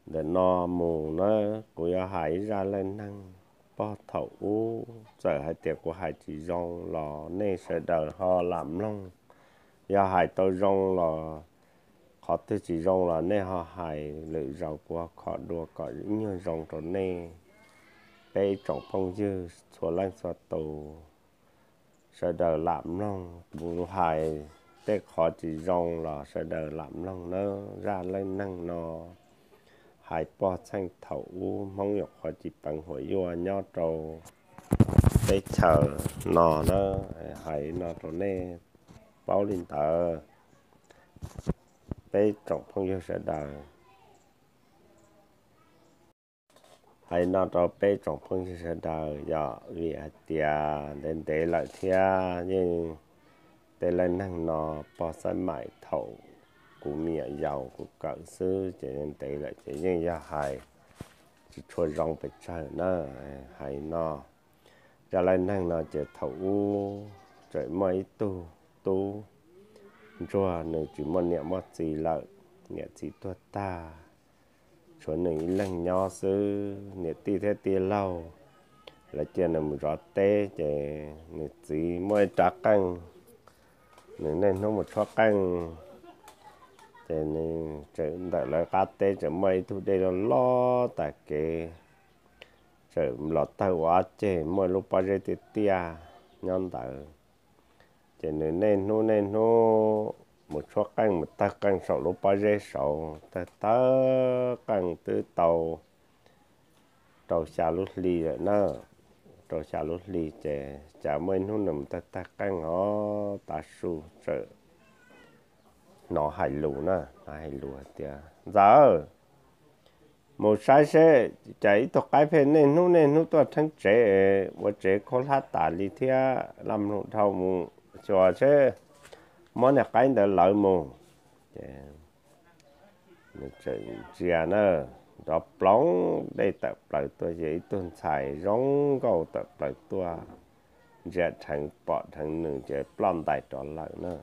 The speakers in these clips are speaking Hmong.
Ntawm no mus na, kuv yuav hais ib zaj leej neeg pog thaum ub, txawm hais tias kuv hais tsis zoo los nej sawv daws ho lam mloog. Yog hais tau zoo los, qhov twg tsis zoo los nej ho hais, lwm zaus kuv ho kho dua kom ib nyuag zoo rau nej. Peb ib tsoom phooj ywg txhua leej txhua tus, sawv daws lam mloog. Kuv hais tej qhov tsis zoo los sawv daws lam mloog nawb. Zaj leej neeg no hais pog txheej thaum ub, Hmoob nyuam qhuav tsis peev huam yuaj nyob rau teb chaws no na, hais no rau nej paub li ntawd. Peb tsoom phooj ywg sawv daws, hais no rau peb tsoom phooj ywg sawv daws, yog vim hais tias ntev ntev lawm thiab, yeej tej leej neeg no pog xab maim thaum kuv me nyuam yaus kuv kawm xwb ces ntev lawm ces yeej yog hais tsis tshua zoo pes tsawg na. Hais no, zaj leej neeg no ces thaum ub tseem muaj ib tug tub ntsuag, nws tsis muaj niam muaj txiv lawm, niam txiv tuag tag, tshuav nws ib leeg nyob xwb. Niam tij thiab tij laug lawv cia nws mus zov teb ces nws txiv muaj ib rab qeej, nws niaj hnub mus tshuab qeej. Ces nws tseem ntawm lawv qab teb tseem muaj ib tug dej loj loj tas kev, tseem los tawg ua ob ceg, muaj lub pob zeb tiaj tiaj nyob ntawd. Ces nws niaj hnub niaj hnub mus tshuab qeej, mus tawg qeej saum lub pob zeb saud, tawg tawg qeej twb tau rau xya lub hli lawm na. Rau xya lub hli ces cas muaj ib hnub nws mus tawg tawg qeej os, tav su txawm hnov hais lus na, hnov hais lus hais tias, Ntxawm, mus saib seb cas ib tug qaib pheej niaj hnub niaj hnub tuaj rheeb tsev, ua tsev khaub hlab tas li thiab, laj mloog dhau, mus xyuas seb muab niag qaib ntawd lawv mus. Ces nws txawm ntsia na, nrov ploov dej tawm plaws tuaj, yog ib tug ntxhais zoo nkauj tawm plaws tuaj. Ntsia dheev pom dheev nws ces ploj ntais rov lawm na.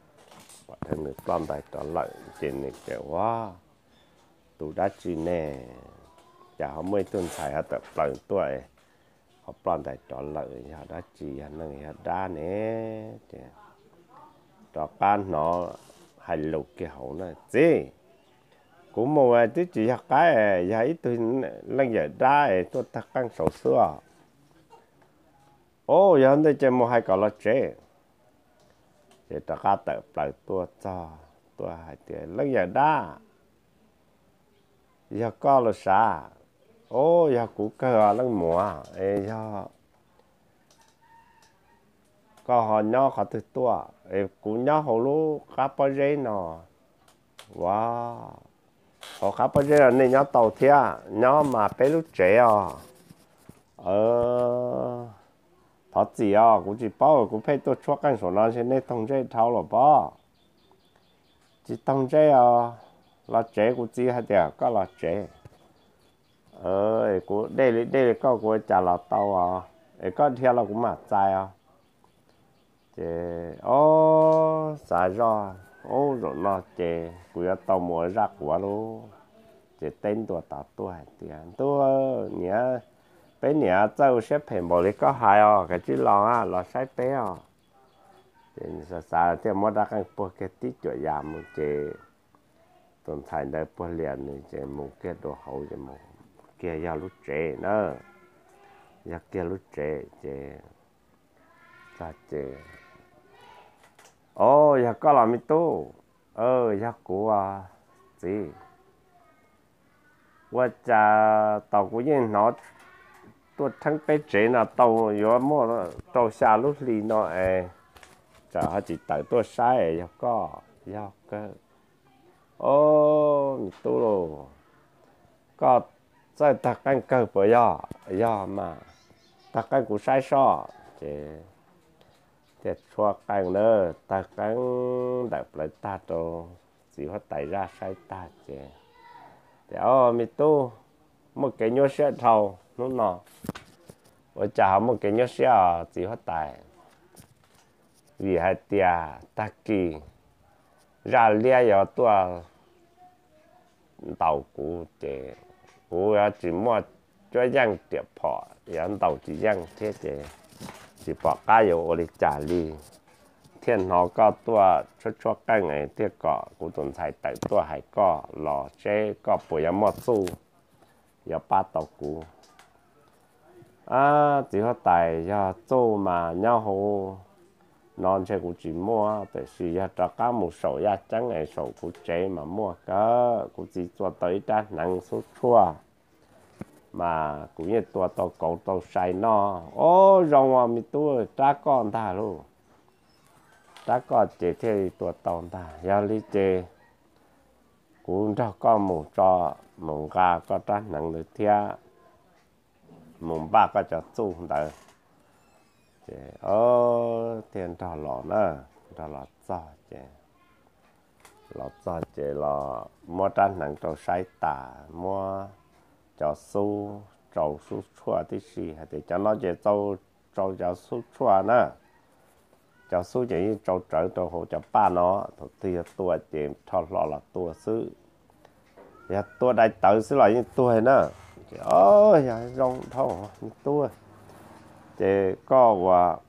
Pom dheev nws ploj ntais rov lawm ces nws tias, Ua, tus dab tsi ne? Cas ho muaj ib tug ntxhais ho tawm plaws tuaj, ho ploj ntais rov lawm, yog dab tsi, yog neeg yog dab ne? Ces rov qab hnov hais lus kiag hauv na, Txiv, kuv mus twb tsis yog qaib, yog ib tug leej yawm dab es tuaj tawg qeej saud xwb os. Au, yog ntawd ces mus hais kom los tsev. Ces rov qab tawm plaws tuaj txog tuaj hais tias, Leej yawm dab, yog koj los sav? Au, yog kuv kawg os leej muam, es yog koj ho nyob qhov twg tuaj? Es kuv nyob hauv lub qab pob zeb no. Ua, hauv qab pob zeb no nej nyob tau thiab? Nyob mas peb lub tsev os. Thov txim os, kuv tsis paub, kuv pheej tuaj tshuab qeej saum no ntshe nej taug ntsej dhau los pob. Tsis taug ntsej os, los tsev, kuv txiv hais tias koj los tsev. Kuv dej li dej li koj kuv ua cas los tau os, es koj dhia los kuv mam txais os. Ces ob, xav zoj, ub, zaum no ces kuv yuav tau mus ua zaj quav lauj. Ces teb ntua tod tuaj hais tias, Ntuj, niam, peb niam txawj ua siab phem npaum li koj hais os, kav tsij los, los saib peb os. Ces nws xav xav thiaj muab rab qeej puag kiag tib cuam yam mus ces tus ntxhais ntawd puag lias nws ces mus kiag dua hauv ces mus kiag yog lub tsev na, yog kiag lub tsev ces, ces, O, yog koj los me tub? Yog kuv txiv. Ua cas tau kuv yeej hnov tuaj rheeb peb tsev no tau yuav muaj rau xya lub hli no es, tsam ho tsis tawm tuaj saib yog koj, yog kawg. O, me tub lauj, koj txawj tawg qeej kawg puas yog? Yog mas, tawg qeej kuv saib soj. Ces thiaj tshuab qeej na, tawg qeej ntawm plawv tag rau txiv huab tais zaj saib tag ces, ces, O, me tub, muaj kev nyuaj siab dhau hnub no. Ua cas ho muaj kev nyuaj siab os txiv huab tais? Vim hais tias tag kis zaj liab yuav tuaj ntaus kuv ces Kuv yuav tsis muaj cuab yeej riam phom, yuav ntaus tsis yeej thiab ces tsis pom qab yuav ua li cas li. Thiaj hnov koj tuaj tshuab tshuab qeej es thiaj kom kuv tus ntxhais tawm tuaj hais koj los seb koj puas yuav muaj txuj yuav pab tau kuv. Ab, txiv huab tais, yog txuj mas nyob hauv no ntshe kuv tsis muaj, tiam sis yog rov qab mus saum yaj ceeb es saum kuv tsev mas muaj kawg. Kuv txiv txua tau ib rab hneev xub tshuaj mas kuv yeej tua tau kauv tau sai noj. Ob, zoo os me tub, rab koj ntag lauj. Rab koj ces thiaj li tua tau ntag. Yog li ces kuv nrog koj mus tso, mus nqa koj rab hneev ntawd thiab mus npaj koj cov txuj ntawd. Ces thiaj nrog los na, nrog los txog ces, los txog ces los muab rab hneev rau saib tas, muab cov xub rau xub tshuaj tib si hais tias cov no ces tau rau cov xub tshuaj na. Cov xub ces yeej tsau rawv rau hauv cov paj no, thaum twg yog tua ces rho hlo los tua xwb. Yog tua dai tawv xwb los yeej tuag na. Ces, o, yog zoo dhau me tub, ces koj uas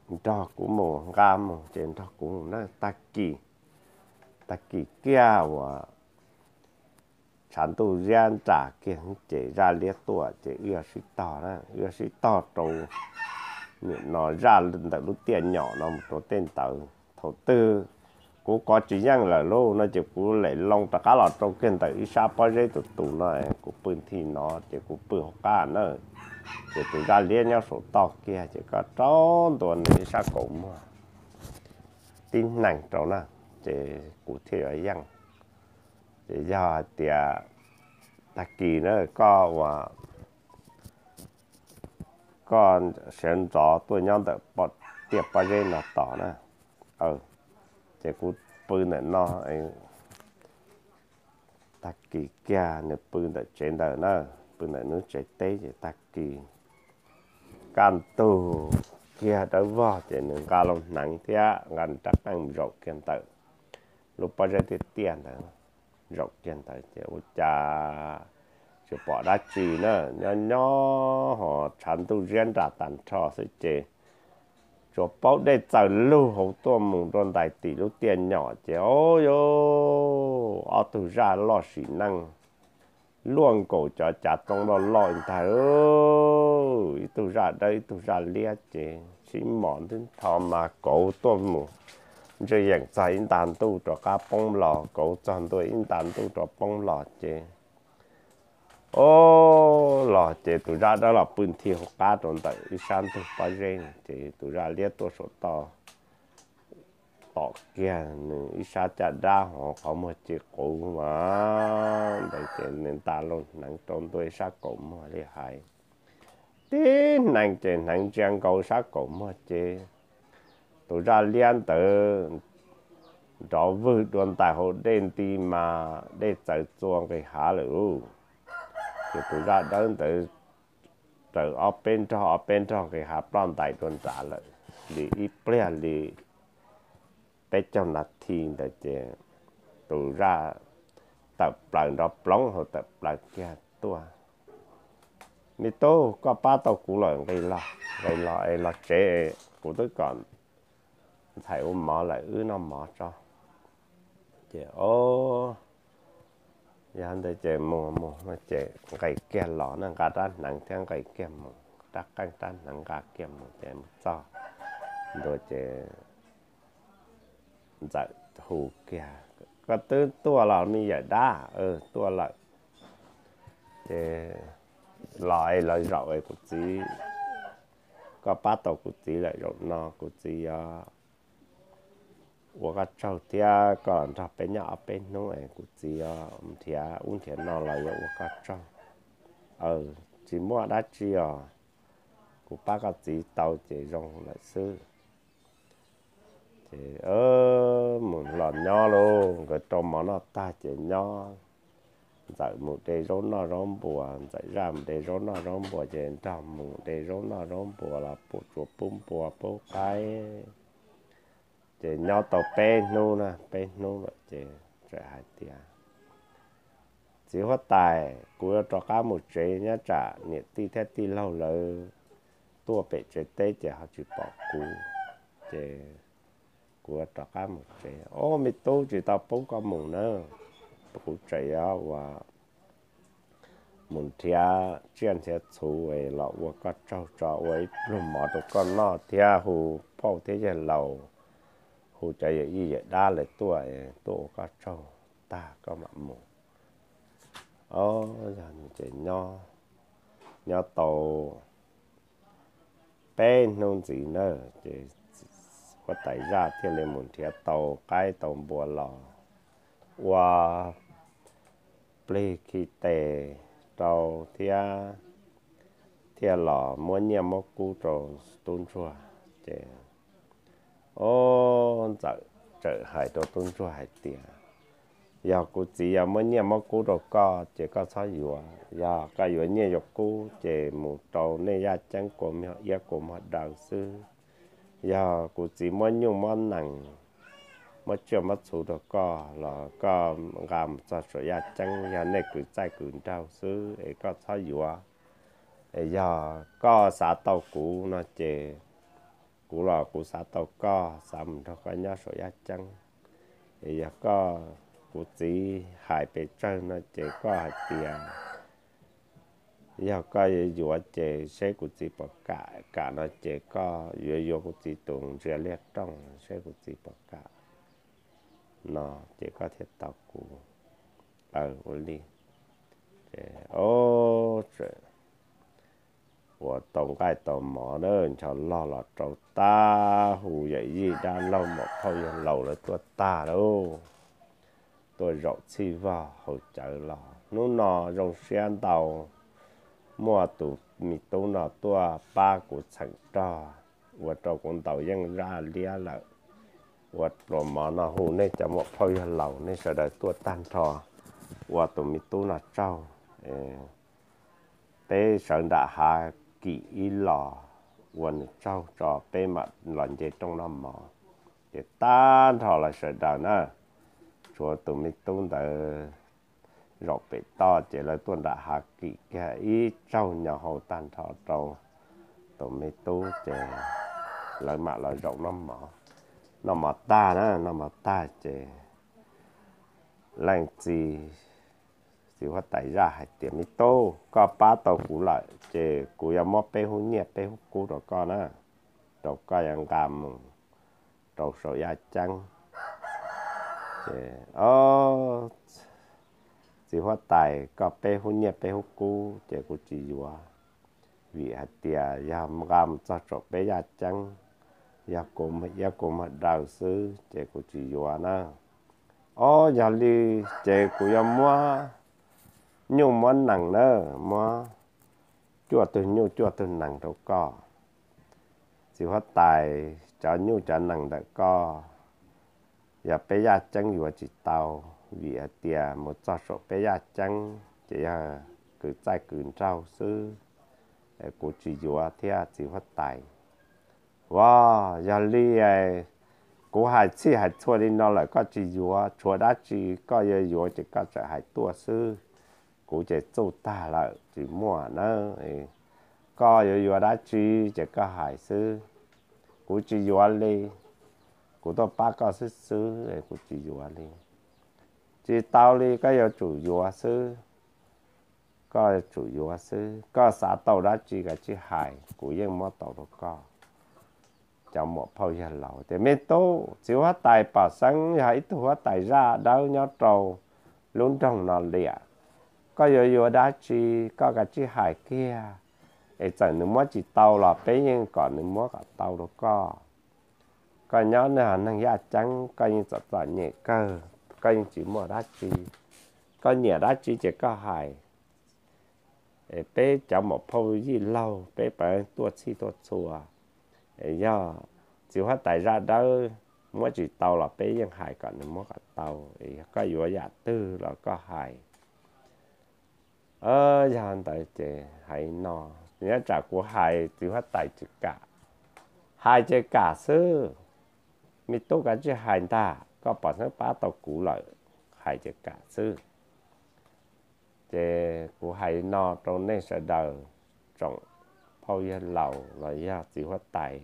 nrog kuv mus nqa mus ces nrog kuv mus na. Tag kis, tag kis kiag uas tshav ntuj ziab nram kiag ces zaj liab tuaj ces wb yuav sib tog na, wb yuav sib tog rau nim no zaj ntawm lub tiaj nyom no mus rau tej ntawd. Thaum twg kuv kov tsis yeej lawm lauj no ces kuv lem loo rov qab los rau kiag ntawm ib sab pob zeb tus tus no, kuv pw nthi no ces kuv pw hauv qab na. Ces tus zaj liab nyob saum toj kiag ces koj rau ntua nws ib sab kaus muag tib neeg rau na, ces kuv thiaj yuav yeej. Ces yog hais tias tag kis na koj uas koj sawv ntxov tuaj nyob ntawm tiaj pob zeb no tos na. Ces kuv pw ntawm no, tag kis kiag nws pw ntawm tsev ntawd na, pw ntawm nws tsev teb ces tag kis kaj ntug kiag dawb vog ces nws nqa loo hneev thiab nqa nws rab qeej zaum kiag ntawm lub pob zeb tiaj tiaj ntawd, zaum kiag ntawd ces ua cas tsis pom dab tsi na, nyob nyob ho tshav ntuj ziab nram tag nrho xwb ces tsuas paub dej txaws lug hauv tuaj mus rau ntais tim lub tiaj nyom ces, o, yog ob tug zaj loj sim neej luaj nkaus cov cav txoov loj loj ntag, ib tug zaj dawb ib tug zaj liab ces sib mos ntwb ntho mas kauv tuaj mus ntsej yeem txog ib nta ntuj rov qab poob los, kauv txog ntua ib nta ntuj rov poob los ces, o, los ces tus zaj dawb los pw nthi hauv qab rau ntawm ib sab ntug pob zeb ces tus zaj liab tuaj saum toj tom kiag nws ib sab caj dab hauv qhov muag ces quv mas ntawd ces nws nta loo hneev rau ntua ib sab kaus muag li hais tib hneev ces hneev ntsia nkaus sab kaus muag ces tus zaj liab ntawd nrov vwg dua ntais hauv dej nti mas dej txawv txua nqis hav lawm lauj. Ces tus zaj dawb ntawd raws ob peb nrog ob peb nrog nqis hav ploj ntais dua nrad lawm li ib pliag li peb caug nas this ntawd ces tus zaj tawm plaws nrov ploov hauv tawm plaws kiag tuaj, me tub, koj pab tau kuv lawm, nqis los, nqis los es los tsev, kuv twb kom ntxhais ua mov lawm, wb noj mov tso. Ces, o, yog ntawd ces mus mus ces nqis kiag los na, nqa rab hneev thiab nqis kiag mus, rab qeej rab hneev nqa kiag mus ces mus txog ntua ces Ntxawm hu kiag, koj twb tuaj los me yawm dab? Tuaj lawm. Ces los es los zaum es kuv txiv, koj pab tau kuv txiv lawm, zaum no kuv txiv yuav ua koj tsaug thiab koj los nrog peb nyob ob peb hnub es kuv txiv yuav nrhiav ub nrhiav no los yuav ua koj tsaug. Tsis muaj dab tsi os, kuv pab koj txiv tau ces zoo lawm xwb. Ces mus los nyob lauj, nkawd rau mov noj tag ces nyob. Ntxawm mus de zaub noj zaub npua, Ntxawm zaj mus de zaub noj zaub npua ces nrog mus de zaub noj zaub npua los pub tsuas pub npua pub qaib. Ces nyob tau peb hnub na, peb hnub lawm ces txawm hais tias Txiv huab tais, kuv yuav rov qab mus tsev, nyob tsam niam tij thiab tij laug lawv tuaj pem tsev teb ces ho tsis pom kuv, ces kuv yuav rov qab mus tsev. Au, me tub, tsis tau pub koj mus na, kuv tseem yuav ua mus nrhiav tsiaj nrhiav txhu los ua koj tsaug tso, ua ib pluag mov rau koj noj thiab hu phauj thiab yawg laus, hu cov yawm yij yawm dab lawv tuaj, tuaj ua koj tsaug tag koj mam mus. Au, yog ces nyob, nyob tau peb hnub ntxiv na, ces huab tais zaj thiaj li mus nrhiav tau qaib tau npua los ua plig khi tes rau thiab thiaj los muab nyiaj muab kub rau tub ntsuag. Ces, o, Ntxawm txawm hais rau tub ntsuag hais tias, yog kuv txiv yog muab nyiaj muab kub rau koj ces koj txhob yuav. Yog koj yuav nyiaj yuav kub ces mus rau nej yaj ceeb kua muag iab kua muag daw xwb. Yog kuv txiv muab nyuj muab nees, muab tsiaj muab txhu rau koj los koj nqa mus txog saum yaj ceeb, yog nej kwv txaij kwv nraug xwb es koj txhob yuav. Es yog koj xav tau kuv no ces kuv los kuv xav tau koj, xav mus nrog koj nyob saum yaj ceeb. Es yog koj, kuv txiv hais pes tsawg no ces koj hais tias, yog koj yuav yuav ces seb kuv txiv puas kam, kam no ces koj yuav yuav kuv txiv tus ntsia liaj rooj seb kuv txiv puas kam no ces koj thiaj tau kuv. Ua li, ces, o, uas tau nqaij tau mov na, ncho log los rau tag, hu yawm yij dab laug muam phauj yawg laus lawv tuaj tag lauj, tuaj zaum txhij vog haus cawv los. Hnub no zoo siab ntau, muaj tus me tub no tuaj pab kuv txheem rog, ua rau kuv ntaus yeej zaj liab lawm. Ua pluas mov no hu nej cov muam phauj yawg laus nej sawv daws tuaj tag nrho ua tus me tub no tsaug. Peb sawv nram hav kim ib los ua nws tsaug tso peb mam los nce rooj noj mov. Ces tag nrho lawv sawv daws na, tshuav tus me tub ntawd zaum pem toj ces lawv tuaj nram hav kim kiag ib tsaug nyo hau tag nrho rau tus me tub ces lawv mam los zaum noj mov. Noj mov tag na, noj mov tag ces leej txiv, txiv huab tais zaj hais tias, me tub, koj pab tau kuv lawm ces kuv yuav muab peb hub nyiaj peb hub kub rau koj na, rau koj yuav nqa mus rau saum yaj ceeb. Ces, o, txiv huab tais, koj peb hub nyiaj peb hub kub ces kuv tsis yuav, vim hais tias yog nqa mus txog saum peb yaj ceeb, yog kua muag iab kua muag daw xwb ces kuv tsis yuav na. O, yog li ces kuv yuav muab nyuj muab nees na, muab cuaj tug nyuj cuaj tug nees rau koj. Txiv huab tais, cov nyuj cov nees ntawm koj yog peb yaj ceeb yuav tsis tau, vim hais tias mus txog saum peb yaj ceeb ces yog kwv txaij kwv nraug xwb, kuv tsis yuav thiab txiv huab tais. Ua, yog li kuv hais txhij hais txhua li no lawm koj tsis yuav, tshuav dab tsi koj yuav yuav ces koj txawm hais tuaj xwb. Kuv ces txuj tag lawm tsis muaj na. Koj yuav yuav dab tsi ces koj hais xwb, kuv tsis yuav li. Kuv tuaj pab koj xwb xwb, kuv tsis yuav li. Tsis tau li, koj yuav tsum yuav xwb. Koj yuav tsum yuav xwb, koj xav tau dab tsi kav tsij hais, kuv yeej muab tau rau koj. Cov muam phauj yawg laus tias, me tub, txiv huab tais Pom Xeeb yog ib tug huab tais zaj dawb nyob rau lub nroog no liam. Koj yuav yuav dab tsi, koj kav tsij hais kiag, es txawm nws muab tsis tau los peb yeej kom nws muab kom tau rau koj. Koj nyob nej ho neeg yaj ceeb, koj yeej txom txom nyem kawg, koj yeej tsis muaj dab tsi. Koj nyiam dab tsi ces koj hais. Peb cov muam phauj yij laug peb pab tuaj txhij tuaj txhua, yog txiv huab tais zaj dawb muab tsis tau los peb yeej hais kom nws muab kom tau. Yog koj yuav yam twg los koj hais. Yog ntawd ces hais no, nyob tsam kuv hais txiv huab tais tsis kam, hais ces kam xwb. Me tub, kav tsij hais ntag, koj Pom Xeeb pab tau kuv lawm, hais ces kam xwb. Ces kuv hais no rau nej sawv daws, tsoom phauj yawg laus los yog txiv huab tais,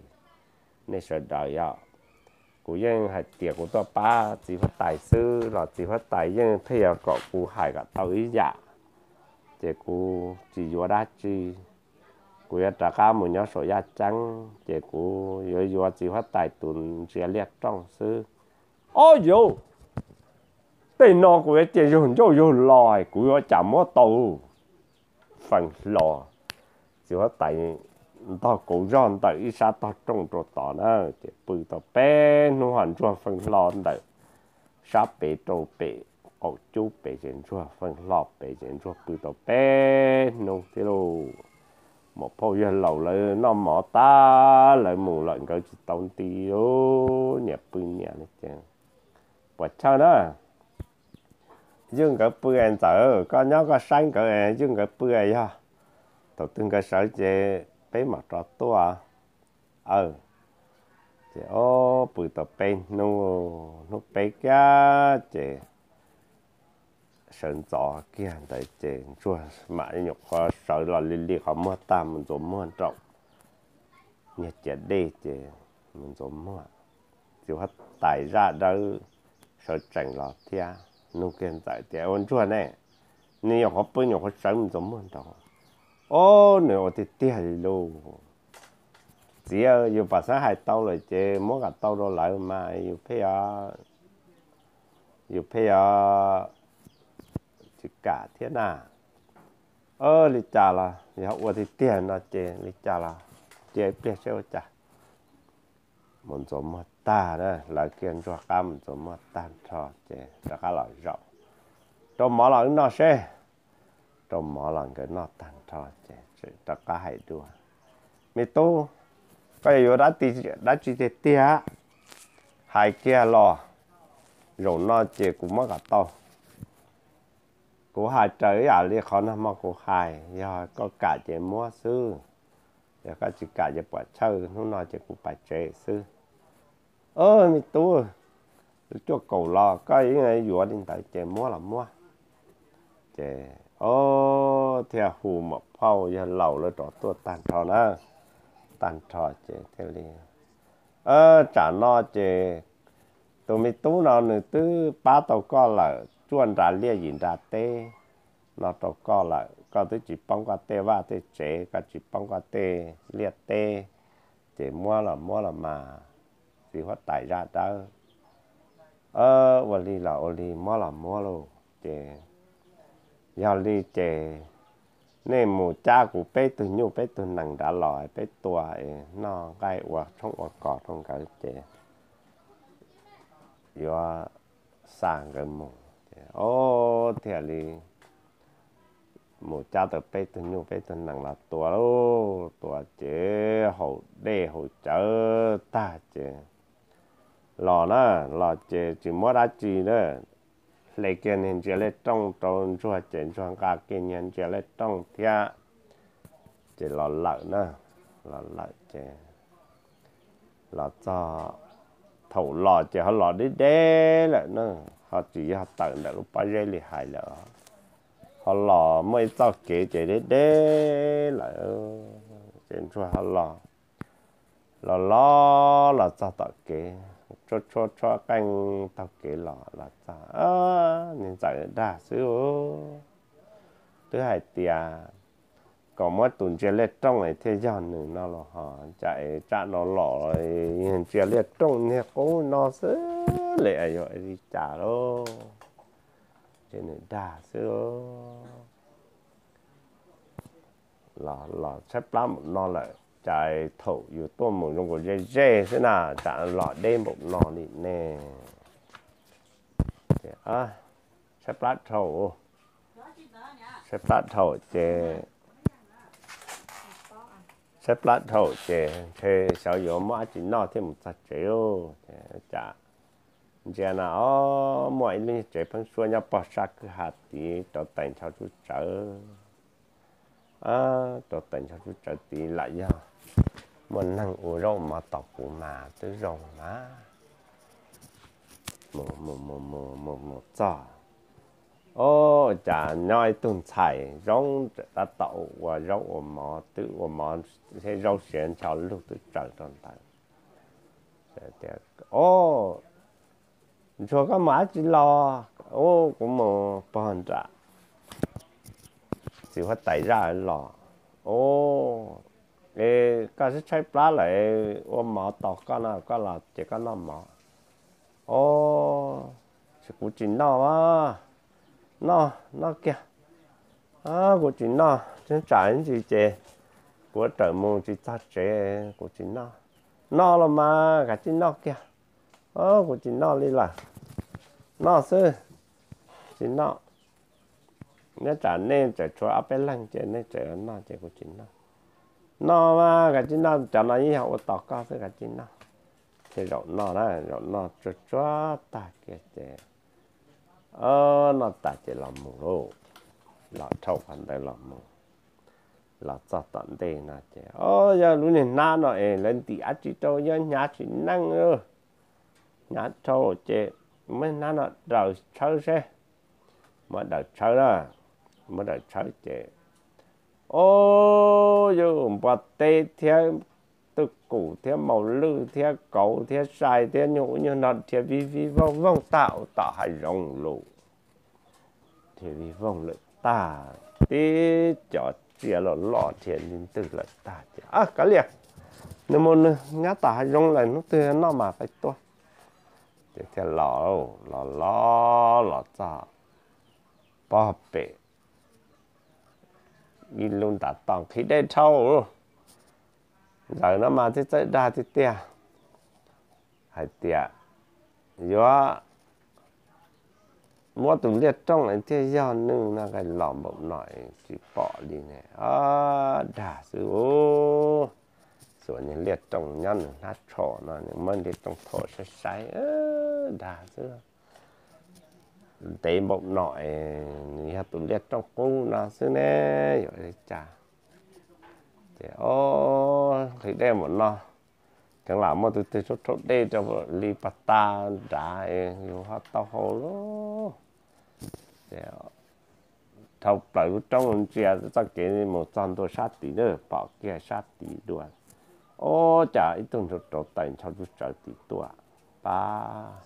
nej sawv daws yog, kuv yeej hais tias kuv tuaj pab txiv huab tais xwb los txiv huab tais yeej pheej yuav kom kuv hais kom tau ib yam, ces kuv tsis yuav dab tsi. Kuv yuav rov qab mus nyob saum yaj ceeb, ces kuv yuav yuav txiv huab tais tus ntsia liaj rooj xwb. Ob yauv, tej no kuv yuav cia yug ncauj yug lo, kuv yuav cas muab tau feej hlo. Txiv huab tais ntog kauv zog ntawm ib sab tog rooj rau tod na, ces pw tau peb hnub ho ntsuag feej hlo ntawm sab pem rau pem qaum cub pem ces ntsuag feej hlo pem ces ntsuag pw tau peb hnub thiab lauj. Muam phauj yawg laus lawv noj mov tag lawv mus lawm nkawd tsis tau nti, niam pw niam li ces puas chawj na. Ywj nkawd pw es ntxawm koj nyob koj saib nkawd es ywj nkawd pw es yog thaum twg nkawd sawv ces peb mam rov tuaj. Aw, ces o, pw tau peb hnub, hnub peb kiag ces sawv ntxov kiag ntawd ces ntsuag mam nyuam qhuav sawv los li li qhov muag tag mus ntxuav muag nraum niag ciav dej ces mus ntxuav muag. Txiv huab tais zaj dawb sawv tsees los thiab nug kiag ntxawm tias ua ntsuag ne, nws nyuam qhuav pw nyuam qhuav sawv mus ntxuav muag nraum. O, nws ua tiag tiag li lauj. Txiv, yus pom xeeb hais tau lawm ces muab kom tau rau lawv mas yus pheej yus pheej yuav tsis kam thiab na. Li cas los yog ua tiag tiag no ces li cas los cia ib pliag seb ua cas. Mus ntxuav muag tag na, lawv kiag ntsuag qab mus ntxuav muag tag nrho ces rov qab los zaum, rau mov los wb noj seb. Rau mov los nkawd noj tag nrho ces rov qab hais dua, me tub, koj yuav yuav dab tsi tiag tiag, hais kiag los, zaum no ces kuv muab kom tau. Kuv hais raws ib yam li qhov nag hmo kuv hais, yog koj kam ces muab xwb, yog koj tsis kam ces puam chawj, hnub no ces kuv pais tsev xwb. Me tub, cuaj kaum los koj yeej yuav li ntawd ces muab los muab. Ces o, thiaj hu muam phauj yawg laus lawv rov tuaj tag nrho na, tag nrho ces thiaj li, tsam no ces tus me tub no nws twb pab tau koj lawm cuaj nra liaj yim nra teb no rau koj lawm, koj twb tsis poob koj tej vaj tej tsev, koj tsis poob koj tej liaj teb, ces muab los muab los mas, txiv huab tais zaj dawb. Ua li los ua li, muab los muab lauj. Ces yog li ces nej mus cab kuv peb tug nyuj peb tug nees nrad los peb tua es noj nqaij ua tshoob ua kos rau nkawd ces yuav xa nkawd mus. Ces o, thiaj li mus cab tau peb tug nyuj peb tug nees los tua lauj. Tua ces haus dej haus cawv tag ces los na, los ces tsis muab dab tsi na, hle kiag niag ntsia liaj rooj rau ntsuag ces ntsuag nqa kiag niag ntsia liaj rooj thiab ces los lawm na. Los lawm ces los txog, thaum los ces ho los deb deb lawm na, ho tsis yog tawm ntawm lub pob zeb li hais lawm, ho los muaj ib txoj kev ces deb deb lawm ces ntsuag ho los, los los los txog tom kev, tshuab tshuab tshuab qeej taug kev los los txog, niag ntxawm dag xwb, twb hais tias kom muab tus ntsia liaj rooj es thiaj yog nws no los ho cas es tsam no los ntsia liaj rooj niag qub no xwb li, yog li cas lauj, ces nws dag xwb. Los los tshaib plab npaum no lawm, cas thaum yus tuaj mus zoo nkaus ze ze xwb na, tsam los deb npaum no li ne. Tshaib plab dhau, tshaib plab dhau ces, tshaib plab dhau ces ntshe xyov yuav muab dab tsi noj thiaj mus txog tsev lauj. Cas ntsia na, o, muaj ib lub tsev pheeb suab nyob pog sab kwj ha tid rau tes ncho tsub tsawv. Rau tes ncho tsub tsawv tid lam yog muaj neeg ua zaub mov tos kuv mas twb zoo mas. Mus mus mus mus mus mus txog, O, cas nyob ib tug ntxhais zoo, tab tom ua zaub ua mov, twb ua mov thiab zaub siav ncho lug twb tsaws rau ntawd. O, ntsuag, koj mus dab tsi los? U, kuv mus pog nram txiv huab tais zaj los. O, e, koj sib tshaib plab lawm, ua mov tos koj no, koj los ces koj noj mov. O, kuv tsis noj a. Noj, noj kiag. Kuv tsis noj, tsam ib ntsis ces kuv rawm mus tsis txog tsev, kuv tsis noj. Noj los mas, kav tsij noj kiag. O, kuv tsis noj li lawm. Noj xwb, tsis noj. Nyob tsam nej tseem tshuav ob peb leeg ces nej tseem noj ces kuv tsis noj. Noj mas, kav tsij noj, cov no yeej yog ua tos koj xwb, kav tsij noj. Ces zaum no na, zaum no tsuag tsuag tag kiag ces noj tas ces los mus lauj. Los dhau qhov ntawd los mus, los txog tom ntej no ces, o, yog lub niag hnab no es lawv ntim dab tsi rau, yog hnyav tsis neej, hnyav dhau ces muab hnab no daws tshawb seb. Muab daws tshawb na, muab daws tshawb ces, o, yog npua teb thiab twj kum thiab mos lwj thiab kauv thiab sai thiab nyuj ub nyuj no dhia vij vij voog voog tag ua tom hav zoov lawm. Dhia vij voog lawm tag, tib cov tsiaj loj loj dhia ntwg ntwg lawm tag ces, kav liam, nws mus nws nyob tom hav zoov lawm, hnub twg noj mas peb tuaj. Ces thiaj los, los los los txog pob pem ib lub ntav toj nqhis dej dhau. Ntawm no mas thiaj txawj dag tiag tiag hais tias yuav muab tus liaj rooj thiaj yog nws no, los npaum no tsis pom li ne. Dag xwb. Xuas niag liaj rooj nyob nws hnab tsho no, nws muab liaj rooj thom saib saib, dag xwb. Ntev npaum no, nws yog tus liaj rooj qub no xwb ne, yuav li cas? Ces, o, nqhis dej npaum no, kheev lam muaj tus twg rhaub rhaub dej rau li pas tas nrad yus ho tau haus lauj. Ces dhau plaws lub roob ntsia txoj kev mus txog ntua sab tid na, pom kiag sab tid dua. O, cas ib tug nraug rauv taws ncho lub tsawv tid tuaj. Pab,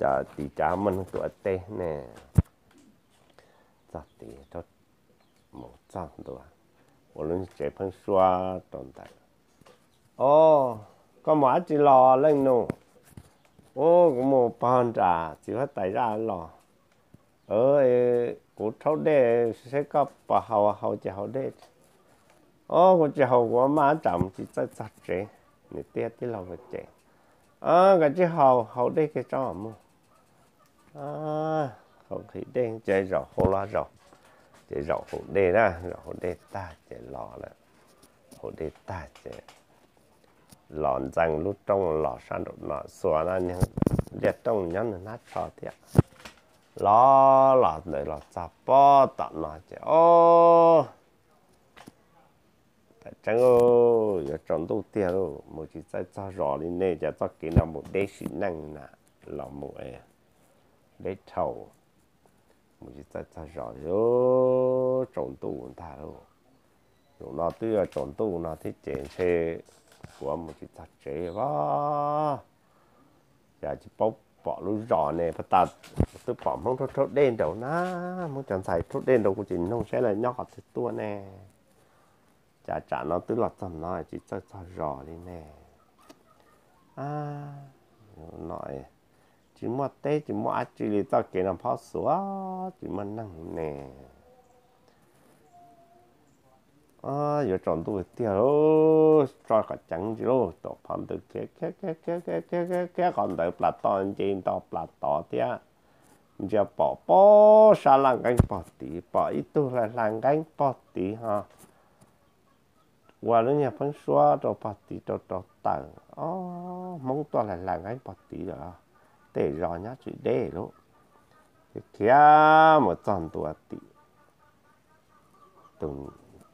cas tid cas muaj neeg tuaj teb ne. Txog tid, mus txog ntua, ua lub niag tsev pheeb suab rau ntawd. O, koj mus dab tsi los leej nus? U, kuv mus pog nram txiv huab tais zaj los. Kuv rhaub dej seb koj puas haus, haus ces haus dej. O, kuv tsis haus, kuv maj tsam mus tsis txawj txog tsev. Nws tias tij laug ua ces, kav tsij haus, haus dej kiag tso mus. Haus nqhis dej ces zaum hauv los zaum, ces zaum haus dej na, zaum haus dej tag ces los lawm. Haus dej tag ces los ntxeev lub roob los sab nraum no xuas no, liaj rooj nyob nws hnab tsho thiab. Los los ntawd los txog pob tom no ces, o, tam tseeb yuav tsaus ntuj tiag lauj, mus tsis txawj txog zos li ne, cas txoj kev no mus deb sim neej na, los mus deb dhau, mus tsis txawj txog zos li, tsaus ntuj ntag lauj. Zaum no twb yuav tsaus ntuj no thiab ces ntshe kuv mus tsis txog tsev as. Cas tsis paub pom lub zos ne, pag tas twb pom Hmoob rhaub rhaub dej nraud na, Hmoob cov ntxhais rhaub dej nraud, kuv tsis nug saib lawv nyob qhov twg tuaj ne. Cas tsam no twb los txog no tsis txawj txog zos li ne. No tsis muaj teb tsis muaj dab tsi li, txoj kev no phob xuav tsis muaj neeg ne. Yuav tsaus ntuj tiag lauj, tso qhov ceev ntsis lauj, tuam phov ntws khiav khiav khiav khiav khiav khiav khiav qhov ntawd plas tod, nce nto plas tod thiab. Ntsia pom pob sab laj nqeeb pog tid, pom ib tug hlais hlais nqeeb pog tid ho ua lub niag pheeb suab rau pog tid rau rau taws. O, Hmoob tuaj hlais hlais nqeeb pog tid lawm, tej zos nyob tsis deb lauj. Khiav khiav mus txog ntua tim tus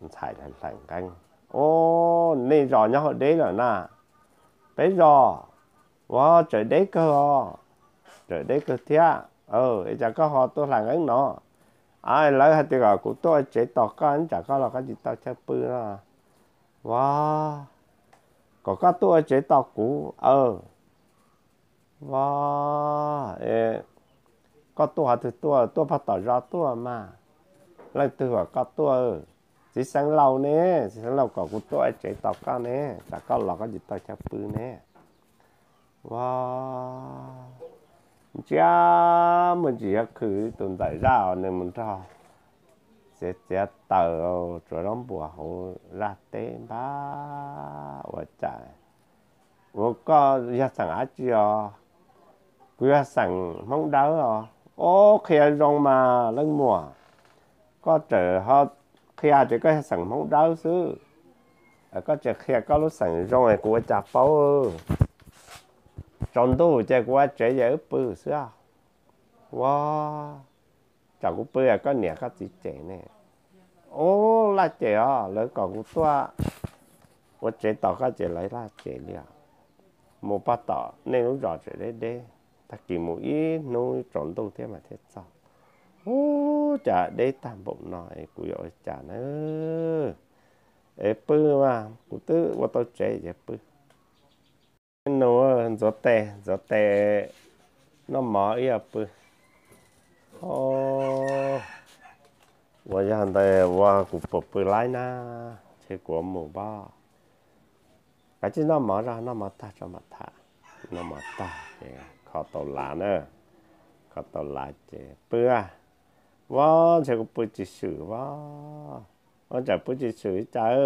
ntxhais hlais hlais nqeeb. O, nej zos nyob hauv deb lawm na? Peb zos. Ua, tseem deb kawg os. Tseem deb kawg thiab. Es cas koj ho tuaj hlais nqeeb no? Lawv hais tias kom kuv tuaj ua tsev tos koj, tsam koj los koj tsis tau chaw pw no. Ua, kom koj tuaj ua tsev tos kuv. Ua, koj tuaj qhov twg tuaj? Tuaj pag tom zos tuaj mas. Leej twg kom koj tuaj? Txiv xeev laus ne, txiv xeev laus kom kuv tuaj ua tsev tos koj ne, tsam koj los koj tsis tau chaw pw ne. Ua, ntsia, muaj ntsis yuav khwv tus ntxawm zaj os, nws mus nrog txiav txiav taws, tsuav zaub npuas hauv zaj teb npab ua cas. Ua, koj yog xeem dab tsi os? Kuv yog xeem Hmoob Dawb os. Ua, qhia zoo mas leej muam, koj tseem ho qhia tias koj yog xeem Hmoob Dawb xwb, koj tseem qhia koj lub xeem zoo es kuv ua cas paub. Tsaus ntuj ces kuv ua tsev ces wb pw xwb. Ua, tsam kuv pw koj niam koj txiv cem ne. Ua, laj cem os, lawv kom kuv tuaj ua tsev tos koj ces lawv laj cem li os. Mus pag tom nej lub zos tseem deb deb, tag kis mus ib hnub tsaus ntuj thiab mas thiaj txog. Ua, cas deb tag npaum no es kuv yuav ua cas na? Es pw mas, kuv twb ua tau tsev ces pw. Nus, ntxuav tes, ntxuav tes noj mov ib yam pw. Ua, yog ntawd ua kuv puas pw laib na? Ces kuv mus pab, kav tsij noj mov zog, noj mov tag tso mam tham. Noj mov tag ces kho tau lav na, kho tau lav ces pw. Ua, ntshe kuv pw tsis swm ua, ua tsam pw tsis swm cas.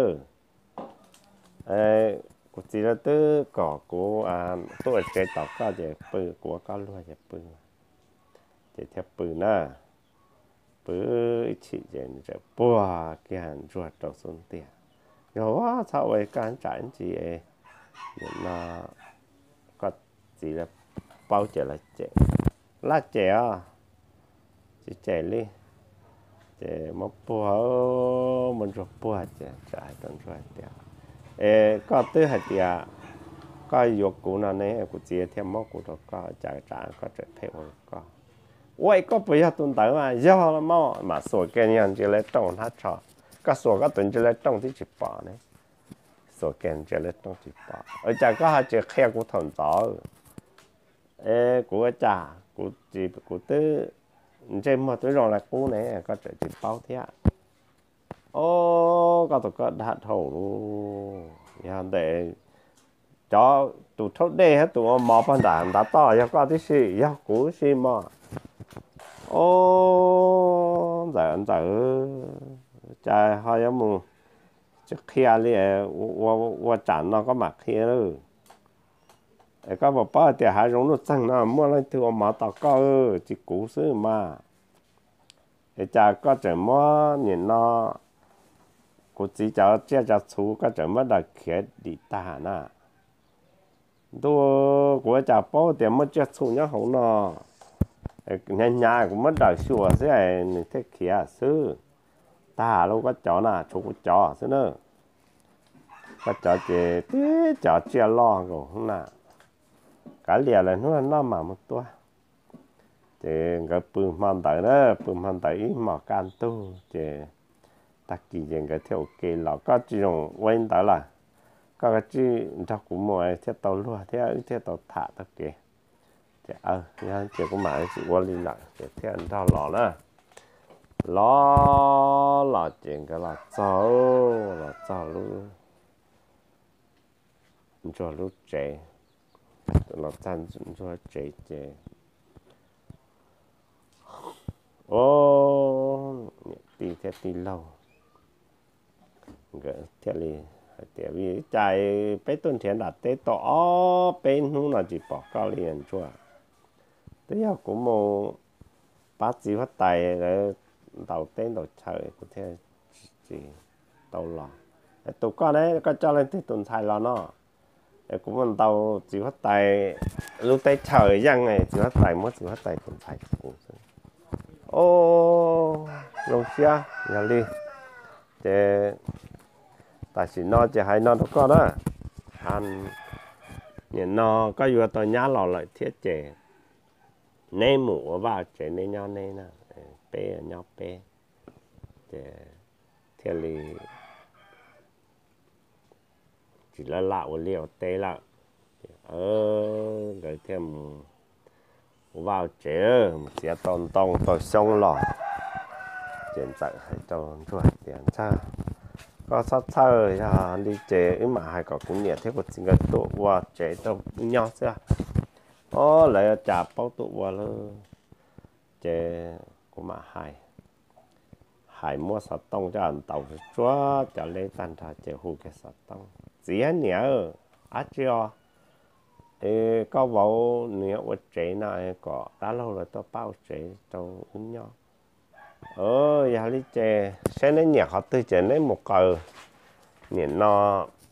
Kuv txiv twb kom kuv tuaj ua tsev tos koj ces pw, kuv ua koj luag ces pw. Ces thiaj pw na, pw ib chim ces tseem puag kiag ntsuag rau xub ntiag. Yog ua txhob ua, koj tsam ntsis no koj txiv lawv paub ces lawv cem. Laj cem os, tsis cem li. Ces muab puag, muab ntsuag puag ces txawm hais rau ntsuag tias, es koj twb hais tias koj yuav kuv no ne, kuv txiv thiaj muab kuv rau koj, cas tsam koj tseem pheej ua rau koj. Ua, es koj puas yog tus ntawd mas? Yog los mas, mas xuas kiag niag ntsia lawv rooj hnab tsho. Koj xuas koj tus ntsia lawv rooj twb tsis pom ne. Xuas kiag ntsia lawv rooj tsis pom. Ua cas koj ho tsis qhia kuv thaum ntxov? Es kuv ua cas, kuv twb ntsej muag twb zoo li qub ne, koj tseem tsis paub thiab. Os, koj tus koj dag dhau lawm. Yog ntawm cov tus rhaub dej thiab tus ua mov pag nram ntav toj yog koj tib si, yog kuv tib si mog. Os, ntxawm, ntxawm, cas ho yuav mus tsis qhia li, ua tsam no koj mam qhia lawm. Es koj puas paub tias hav zoov nuj txeeg no muaj leej twg ua mov tos koj, tsis kuv xwb mas. Es cas koj tseem muab nim no kuv txiv cov tsiaj cov txhu koj tseem muab daws khiav dim tag na? Ntuj, kuv ua cas paub tias muaj tsiaj txhu nyob hauv no. Hnyav hnyav kuv muab daws xyuas xwb es nws thiaj khiav xwb. Tag lawm koj cov na, tshuav kuv cov xwb na. Koj cov ces tib cov tsiaj loj nkaus na. Kav liam lawm, hnub no mam mus tua. Ces nkawd pw hmo ntawd na, pw hmo ntawd ib hmos kaj ntug ces tag kis ces nkawd thiaj ua ke los. Koj tsis zoo ua li ntawd lawm, koj kav tsij nrog kuv mus thiaj tau luag thiab wb thiaj tau tham tau kev. Ces, ces kuv mam tsis ua li lawm ces thiaj nrog los na. Los los ces nkawd los txog, los txog lub, ntsuag lub tsev, los txog ntsuag tsev ces, o, niam tij thiab tij laug nkawd thiaj li hais tias, Vim li cas peb tuaj nrhiav nram teb tau ob peb hnub no tsis pom koj li ntsuag? Twb yog kuv mus pab txiv huab tais lawv ntaus teb ntaus chaw kuv thiaj tsis tau los. Tus koj ne, koj coj leej twg tus ntxhais los no? Es kuv mus ntaus txiv huab tais lub teb chaws yeej, txiv huab tais muab txiv huab tais tus ntxhais rau kuv xwb. O, zoo siab yog li. Ces tam sim no ces hais no rau koj na, nim no koj yuav tau nyab los lawm thiab ces neb mus ua vaj tsev, neb nyob neb na, peb nyob peb. Ces thiaj li tsis laj laj ua liaj ua teb lawm. Nkawd thiaj mus ua vaj ua tsev, mus txiav tau ntoo tau xyoob los. Ces Ntxawm hais rau Ntsuag tias, Ntxawg, koj txhob txhawj, yog li ces wb mam hais kom kuv niam thiab kuv txiv nkawd tuaj ua tsev rau wb nyob xwb. Ob, lawv cas paub tuaj ua lawm. Ces kuv mam hais, hais muab xov tooj coj ntaus tsuag cov leb tag nrho ces hu kiag xov tooj, Txiv niam, dab tsi os? Koj vauv nws yuav ua tsev no, kom dab laug lawv tuaj pab ua tsev rau wb nyob. Yog li ces saib neb nyiam qhov twg ces neb mus qaws nim no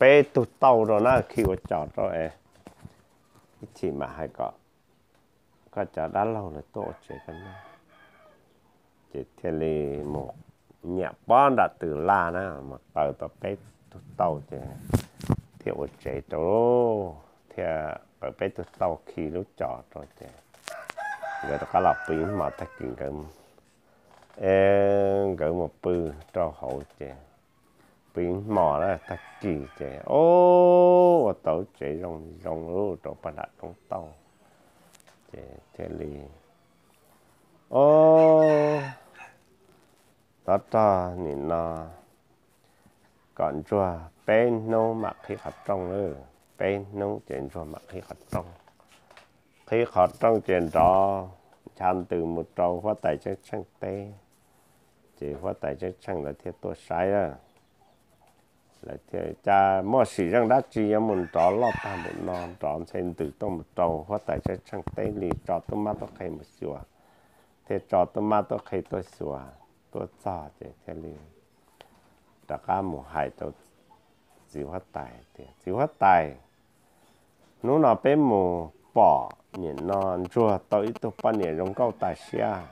peb tug tauj rau na, khi ua cos rau es ib chim mam hais kom koj cov dab laug lawv tuaj ua tsev koj nyob. Ces thiaj li mus nyiam pob nram tw laj na, mus qaws tau peb tug tauj ces thiaj ua tsev rau, thiaj qaws peb tug tauj khi lub cos rau ces nkawd rov qab los pw ib hmos. Tag kis nkawd, nkawd mus pw rau hauv ces pw ib hmos na, tag kis ces o, ua tau tsev zoo zoo rau paj nram roob tauj. Ces thiaj li, o, tov rog nim no kom Ntsuag peb hnub mam qhib qhov rooj lawm. Peb hnub ces Ntsuag mam qhib qhov rooj. Qhib qhov rooj ces nrov ncha ntws mus rau huab tais Tseeb Tsheej teb. Ces huab tais Tseeb Tsheej lawv thiaj tuaj saib lawm. Lawv thiaj, Cas muaj sim zeej dab tsi yuav mus nrov loj tag npaum no? Nrov ntxhe ntws tuaj mus rau huab tais Tseeb Tsheej teb li, tso tub mab tub qhe mus xyuas. Thiaj tso tub mab tub qhe tuaj xyuas, tuaj txog ces thiaj li rov qab mus hais rau txiv huab tais tias, Txiv huab tais, hnub no peb mus pom nim no Ntsuag tau ib tug poj niam zoo nkauj tas siab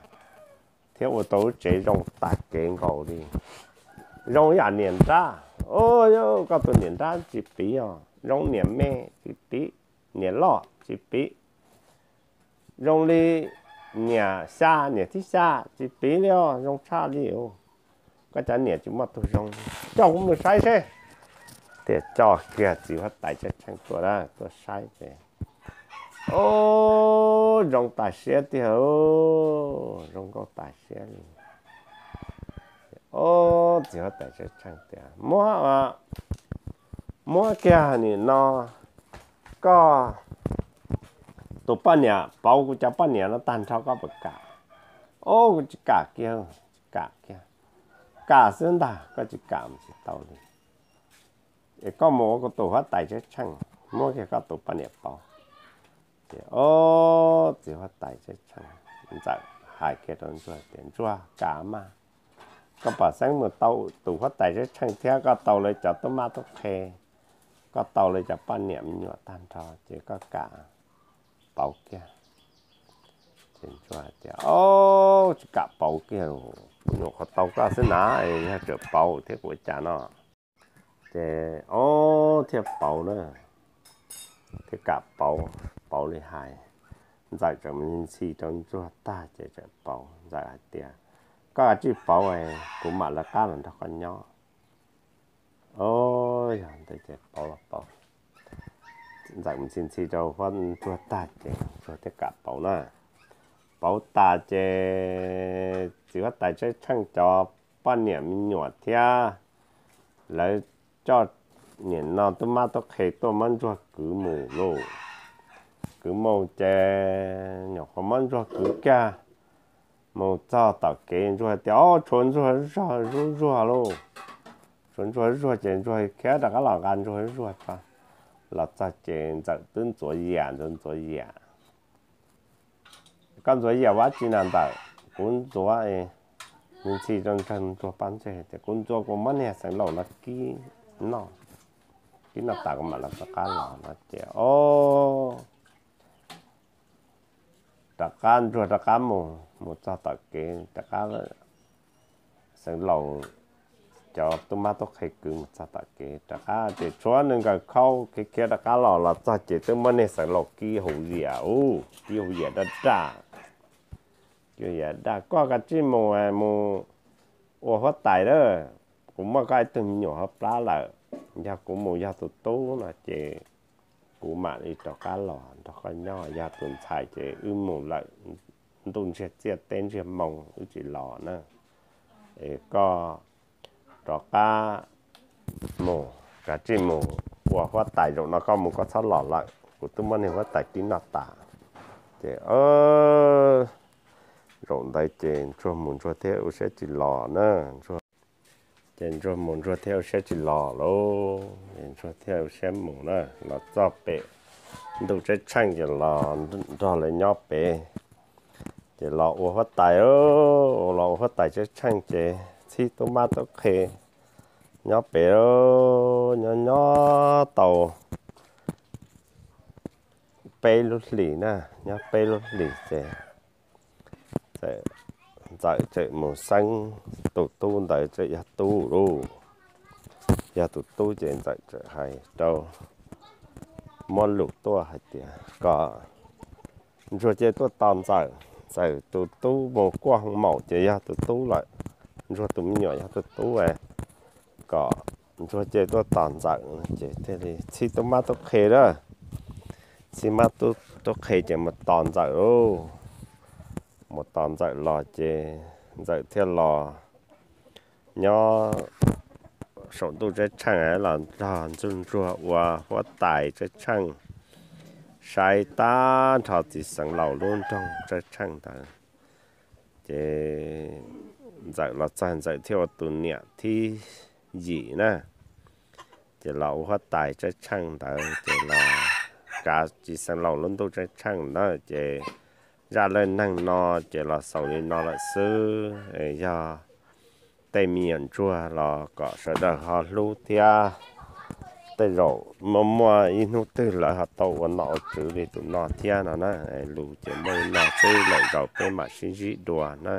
thiab ua tau lub tsev zoo tas kev nkaus li. Zoo yam niam nrab. Koj tus niam nrab tsis piv os. Zoo niam me tsis piv, niam loj tsis piv. Zoo li niam xya, niam thib xya tsis piv li os, zoo tshaj li os. Koj cov niam tsis muaj tug zoo, coj kuv mus saib seb. Thiaj coj kiag txiv huab tais Tseeb Tsheej tuaj, tuaj saib ces, o, zoo tas siab tiag, zoo nkauj tas siab li. O, txiv huab tais Tseeb Tsheej tias, Muab, muab kiag nim no koj tus poj niam pauv kuv cov poj niam no tag nrho koj puas kam? O, kuv tsis kam kiag, tsis kam kiag. Kam xwb ntag, koj tsis kam mus tsis tau li. Es koj mus ua kuv tus huab tais Tseeb Tsheej, muab kiag koj tus poj niam pauv. Ces o, txiv huab tais Tseeb Tsheej, Ntxawm hais kiag rau Ntsuag tias, Ntsuag, kam mas. Koj pom xeeb mus tau tus huab tais Tseeb Tsheej thiab koj tau lawv cov tub mab tub qhe, koj tau lawv cov poj niam me nyuam tag nrho ces koj kam pauv kiag. Ces Ntsuag tias, O, tsis kam pauv kiag, kuv nyuam qhuav tau koj xwb na, yog tseem pauv thiab kuv ua cas no. Ces o, thiaj pauv na, thiaj kam pauv, pauv li hais. Ntxawm tseem mus ntxhi rau Ntsuag tag ces tseem pauv. Ntxawm hais tias, Koj kav tsij pauv, kuv mam lawv qab los nrog koj nyob. O, yog ntawd ces pauv los pauv. Ntxawm mus ntxhi ntxhi rau huab Ntsuag tag ces Ntsuag thiaj kam pauv na. Pauv tas ces txiv huab tais Tseeb Tsheej cov poj niam me nyuam thiab lawv coj nim no tub mab tub qhe tuaj muab Ntsuag kwv mus lauj. Kwv mus ces nyuam qhuav muab Ntsuag kwv kiag mus txog tom kev Ntsuag tias, O, tshuav Ntsuag zog zub zuag lauj. Tshuav Ntsuag zub zuag ces Ntsuag khiav rov qab los nqa Ntsuag zub zuag tso. Los txog ces Ntxawm twb ntxuav yias, Ntxawm ntxuav yias. Koj ntxuav yias ua dab tsi na Ntxawm? Kuv ntxuav, ntxhi rau ntsawg Ntsuag pob ntseg tias, Kuv ntxuav kuv muab niag xeev laus no kib noj, kib noj tas kuv mam los rov qab los no ces o, rov qab Ntsuag rov qab mus, mus txog tom kev rov qab, xeev laus cov tub mab tub qhe kwv mus txog tom kev rov qab ces tshuav nws nkawm khau khiav khiav rov qab los, los txog ces twb muab niag xeev laus kib hauv yias, u, kib hauv yias daj daj. Kib hauv yias daj, Koj kav tsij mus, mus ua huab tais lawm, kuv muaj koj ib tug me nyuam hauv plab lawm, yog kuv mus yog tus tub no ces kuv mam li rov qab los nrog koj nyob, yog tus ntxhais ces wb mus lawm, ntuj ntsiag txiaj teb ntsiag moo wb tsis los na. Es koj rov qab mus, kav tsij mus ua huab tais, zaum no koj mus koj txhob los lawm, kuv twb muab niag huab tais tib noj tas. Ces zaum ntawd ces ntsuag mus ntsuag thiaj ua siab tsis los na. Ces ntsuag mus ntsuag thiaj ua siab tsis los lauj, es ntsuag thiaj ua siab mus na, los txog pem ntuj tseb tsheej ces los nrog lawv nyob pem. Ces los ua huab tais, los ua huab tais tseb tsheej ces txhib tub mab tub qhe nyob pem, nyob nyob tau peb lub hlis na, nyob peb lub hlis ces Ntxawm txawm mus xeeb tus tub ntawd txawm yog tub lauj. Yog tus tub ces Ntxawm txawm hais rau, muab lus tuaj hais tias kom ntsuag cia tuaj tos Ntxawm, Ntxawm tus tub mus kuaj hoo maum ces yog tus tub lawm, ntsuag tus me nyuam yog tus tub, kom ntsuag cia tuaj tos Ntxawm ces thiaj li txhib tub mab tub qhe lawm. Txhib mab tub qhe ces mus tos Ntxawm lauj. Mus tos Ntxawm los ces Ntxawm thiaj los nyob saum ntuj tseb tsheej los nrog ntsuag ntsuag ua huab tais tseb tsheej, saib tag nrho txiv xeev laus lub nroog tseb tsheej ntawd. Ces Ntxawm los txog Ntxawm thiaj ua tus niam thib yim na, ces los ua huab tais tseb tsheej ntawd ces los kav txiv xeev laus lub ntuj tseb tsheej na. Ces zaj dab neeg no ces los xaus li no lawm xwb. Yog tej me nyuam ntsuag los kom sawv daws ho hlub thiab, tej zaum muaj muaj ib hnub twg lawv ho tau ua nom ua tswv li tus no thiab no na. Lus ces muaj li no xwb, lwm zaus peb mam sib ntsib dua na.